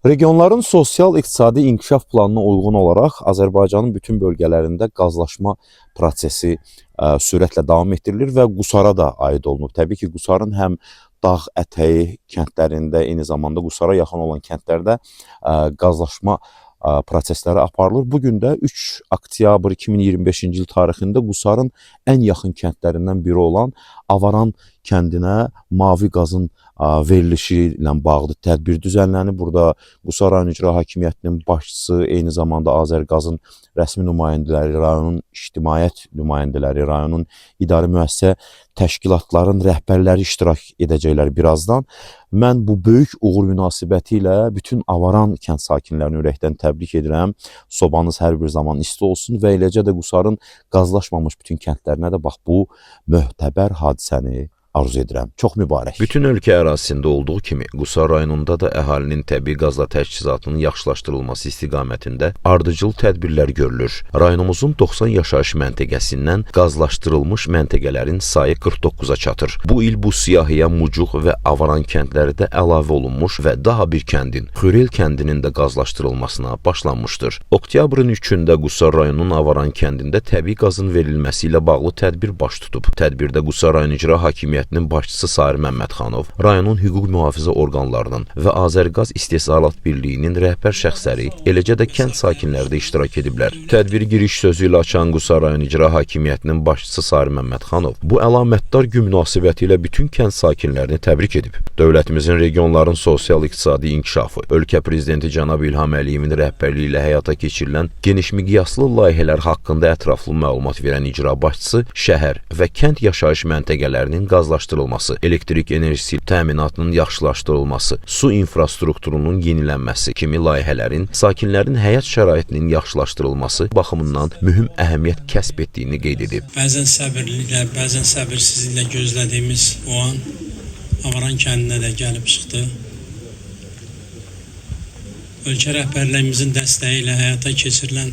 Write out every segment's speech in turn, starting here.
Regionların sosial-iqtisadi inkişaf planına uyğun olaraq Azərbaycanın bütün bölgələrində qazlaşma prosesi sürətlə davam etdirilir və Qusara da aid olunub. Təbii ki, Qusarın həm dağ ətəyi kəndlərində, eyni zamanda Qusara yaxın olan kəndlərdə qazlaşma prosesləri aparılır. Bu gün də 3 oktyabr 2025-ci il tarixində Qusarın ən yaxın kəndlərindən biri olan Avaran kəndinə mavi qazın verilişi ilə bağlı tədbir düzənlənib. Burada Qusar rayon İcra Hakimiyyətinin başçısı, eyni zamanda Azərqazın rəsmi nümayəndələri, rayonun ictimaiyyət nümayəndələri, rayonun idari müəssisə təşkilatların rəhbərləri iştirak edəcəklər birazdan. Mən bu böyük uğur münasibəti ilə bütün Avaran kənd sakinlərini ürəkdən təbrik edirəm. Sobanız hər bir zaman isti olsun və eləcə də Qusarın qazlaşmamış bütün kəndlərinə də bax bu möhtəbər hadisəni arzu edirəm. Çox mübarək. Bütün ölkə ərazisində olduğu kimi Qusar rayonunda da əhalinin təbii qazla təchizatının yaxşılaşdırılması istiqamətində ardıcıl tədbirlər görülür. Rayonumuzun 90 yaşayış məntəqəsindən qazlaşdırılmış məntəqələrin sayı 49-a çatır. Bu il bu siyahıya Mucuq və Avaran kəndləri də əlavə olunmuş və daha bir kəndin, Xürel kəndinin də qazlaşdırılmasına başlanmışdır. Oktyabrın 3-ündə Qusar rayonunun Avaran kəndində təbii qazın verilməsi ilə bağlı tədbir baş tutub. Tədbirdə Qusar rayon İcra Hakimiyyətinin başçısı Sair Məmmədxanov, rayonun hüquq mühafizə orqanlarının və Azərqaz İstehsalat Birliyinin rəhbər şəxsləri, eləcə də kənd sakinləri də iştirak ediblər. Tədbiri giriş sözü ilə açan Qusar rayon İcra Hakimiyyətinin başçısı Sair Məmmədxanov bu əlamətdar gün münasibəti ilə bütün kənd sakinlərini təbrik edib. Dövlətimizin regionların sosial-iqtisadi inkişafı, ölkə prezidenti cənab İlham Əliyevin rəhbərliyi ilə həyata keçirilən geniş miqyaslı layihələr haqqında ətraflı məlumat verən icra başçısı şəhər və kənd yaşayış məntəqələrinin qazlaşdırılması, elektrik enerjisi təminatının yaxşılaşdırılması, su infrastrukturunun yenilənməsi kimi layihələrin sakinlərin həyat şəraitinin yaxşılaşdırılması baxımından mühüm əhəmiyyət kəsb etdiyini qeyd edib. Bəzən səbirliliklə, bəzən səbirsizliklə gözlədiyimiz o an Avaran kəndinə də gəlib çıxdı. Ölkə rəhbərliyimizin dəstəyi ilə həyata keçirilən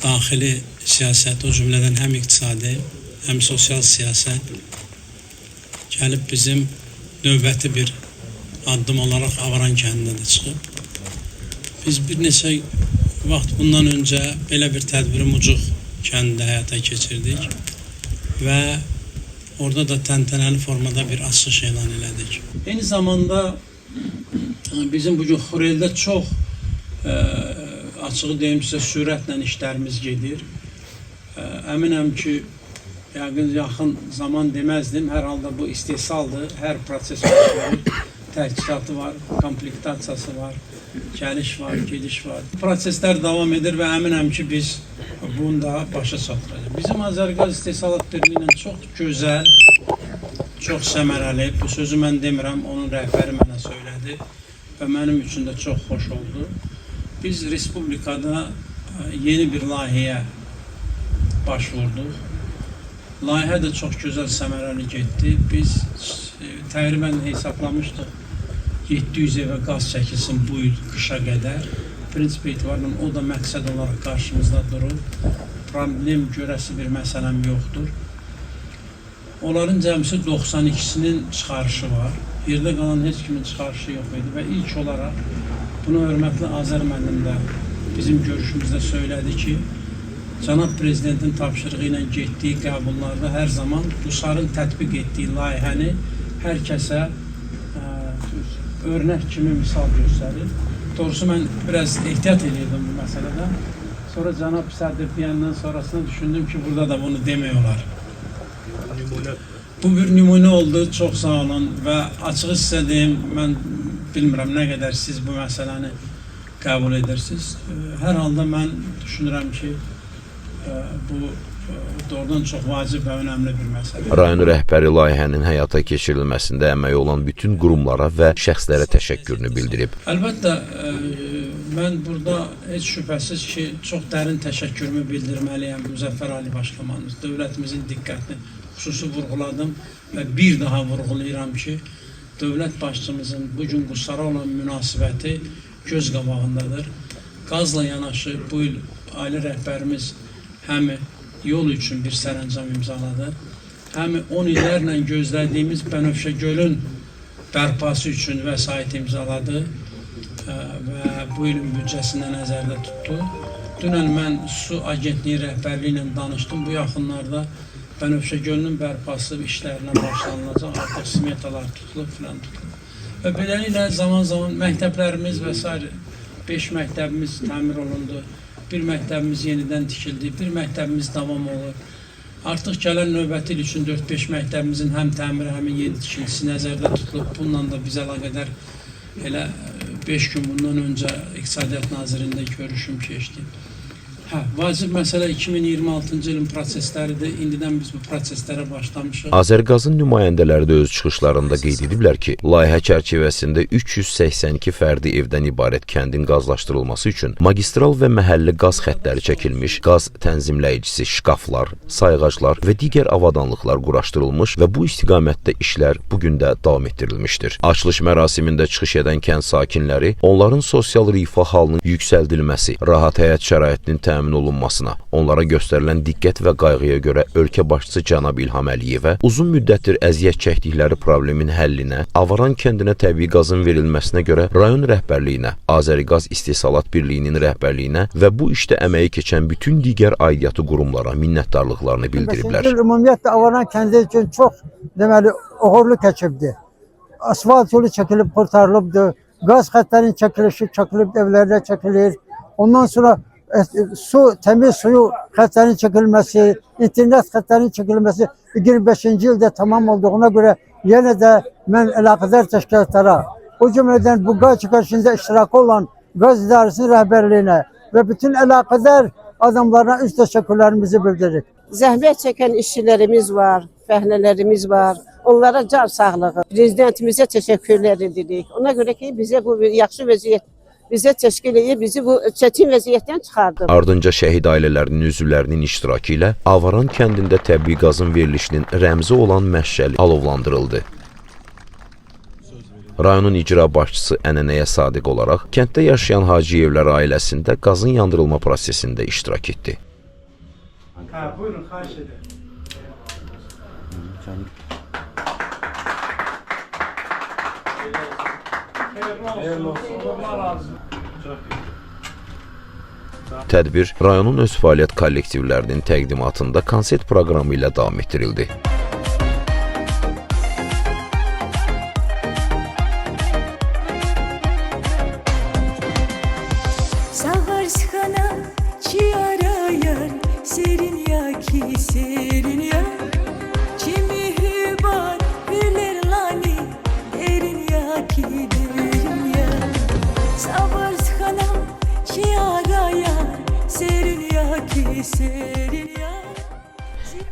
daxili siyasət, o cümlədən həm iqtisadi, həm sosial siyasət gəlib bizim növbəti bir addım olaraq Avaran kəndinə də çıxıb. Biz bir neçə vaxt bundan öncə belə bir tədbiri Mucuq kəndində həyata keçirdik və orada da təntənəli formada bir açılış elan elədik. Eyni zamanda bizim bugün Xureldə çox açığı deyim sizə sürətlə işlərimiz gedir. Əminəm ki, yəqin yaxın zaman deməzdim. Hər halda bu istehsaldır. Hər proses baş verir. Təchizatı var, komplektasiyası var, gəliş var, gediş var. Proseslər davam edir və əminəm ki, biz bunu da başa çatdıracağıq. Bizim Azərqaz İstehsalat Birliyi ilə çox gözəl, çox səmərəli. Bu sözü mən demirəm, onun rəhbəri mənə söylədi və mənim üçün də çox xoş oldu. Biz respublikada yeni bir layihəyə başvurduq. Layihə də çox gözəl səmərəli getdi. Biz təqribən hesablamışdıq 700 evə qaz çəkilsin bu il qışa qədər. Prinsip etibarla o da məqsəd olaraq qarşımızda durur. Problem görəsi bir məsələm yoxdur. Onların cəmisi 92-sinin çıxarışı var. Yerdə qalan heç kimin çıxarışı yox idi və ilk olaraq bunu hörmətli Azər müəllim də bizim görüşümüzdə söylədi ki, cənab prezidentin tapşırığı ilə getdiyi qəbullarda hər zaman Qusarın tətbiq etdiyi layihəni hər kəsə örnək kimi misal göstərir. Doğrusu mən biraz ehtiyat eləyirdim bu məsələdə. Sonra cənab sədr deyəndən sonrasında düşündüm ki, burada da bunu demək olar. Bu bir nümunə oldu, çox sağ olun və açığı sizə deyim, mən bilmirəm nə qədər siz bu məsələni qəbul edirsiniz. Hər halda mən düşünürəm ki, bu doğrudan çox vacib və önəmli bir məsələdir. Rayon rəhbəri layihənin həyata keçirilməsində əməyi olan bütün qurumlara və şəxslərə təşəkkürünü bildirib. Əlbəttə, mən burada heç şübhəsiz ki, çox dərin təşəkkürümü bildirməliyəm Müzəffər Ali Başkomanımız, dövlətimizin diqqətini xüsusi vurğuladım və bir daha vurğulayıram ki, dövlət başçımızın bu gün Qusara olan münasibəti göz qabağındadır. Qazla yanaşı bu il ali rəhbərimiz həm yol üçün bir sərəncam imzaladı, həm 10 illərlə gözlədiyimiz Bənövşə gölün bərpası üçün vəsait imzaladı. Və bu ilin büdcəsində nəzərdə tutdu. Dünən mən su agentliyi rəhbərliyi ilə danışdım. Bu yaxınlarda Bənövşə gölünün bərpası işlərinə başlanılacaq. Artıq smetalar tutulub filan tutulub. Və beləliklə zaman-zaman məktəblərimiz və sair 5 məktəbimiz təmir olundu. Bir məktəbimiz yenidən tikildi, bir məktəbimiz davam olur. Artıq gələn növbəti il üçün 4-5 məktəbimizin həm təmiri, həm yeni tikintisi nəzərdə tutulub. Bununla da biz əlaqədar elə 5 gün bundan öncə İqtisadiyyat Nazirliyində görüşüm keçdi. Hə, vacib məsələ 2026-cı ilin prosesləridir. İndidən biz bu proseslərə başlamışıq. Azərqazın nümayəndələri də öz çıxışlarında qeyd ediblər ki, layihə çərçivəsində 382 fərdi evdən ibarət kəndin qazlaşdırılması üçün magistral və məhəlli qaz xəttləri çəkilmiş, qaz tənzimləyicisi şkaflar, sayğaclar və digər avadanlıqlar quraşdırılmış və bu istiqamətdə işlər bu gün də davam etdirilmişdir. Açılış mərasimində çıxış edən kənd sakinləri onların sosial rifah halının yüksəldilməsi, rahat həyat şəraitinin təmin olunmasına, onlara göstərilən diqqət və qayğıya görə ölkə başçısı cənab İlham Əliyevə uzun müddətdir əziyyət çəkdikləri problemin həllinə, Avaran kəndinə təbii qazın verilməsinə görə rayon rəhbərliyinə, Azəriqaz İstehsalat Birliyinin rəhbərliyinə və bu işdə əməyi keçən bütün digər aidiyyatı qurumlara minnətdarlıqlarını bildiriblər. 25-ci il ümumiyyətlə Avaran kəndi üçün çox deməli uğurlu keçibdi. Asfalt yolu çəkilib qurtarılıbdı. Qaz xəttlərinin çəkilişi çəkilib evlərə çəkilir. Ondan sonra su, təmiz suyu xəttlərinin çəkilməsi, internet xəttlərinin çəkilməsi 25-ci ildə tamam olduğuna görə yenə də mən əlaqədar təşkilatlara, o cümlədən bu qaz çıxarışında iştirakı olan qaz idarəsinin rəhbərliyinə və bütün əlaqədar adamlara öz təşəkkürlərimizi bildiririk. Zəhmət çəkən işçilərimiz var, fəhlələrimiz var. Onlara can sağlığı. Prezidentimizə təşəkkürlər edirik. Ona görə ki, bizə bu yaxşı vəziyyət bizə təşkil edib, bizi bu çətin vəziyyətdən çıxardı. Ardınca şəhid ailələrinin üzvlərinin iştirakı ilə Avaran kəndində təbii qazın verilişinin rəmzi olan məşəl alovlandırıldı. Rayonun icra başçısı ənənəyə sadiq olaraq kənddə yaşayan Hacıyevlər ailəsində qazın yandırılma prosesində iştirak etdi. Hə, buyurun, xahiş edirəm. Xeyirli olsun. Allah razı olsun. Tədbir rayonun öz fəaliyyət kollektivlərinin təqdimatında konsert proqramı ilə davam etdirildi. Savaşxana çi arayar serin ya ki serin ya Kimi hüban hülerlani derin ya ki derin ya Savaşxana çi arayar serin ya ki serin ya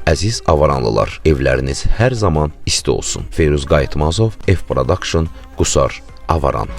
Əziz avaranlılar, evləriniz hər zaman isti olsun. Firuz Qayıtmazov, F Production, Qusar, Avaran.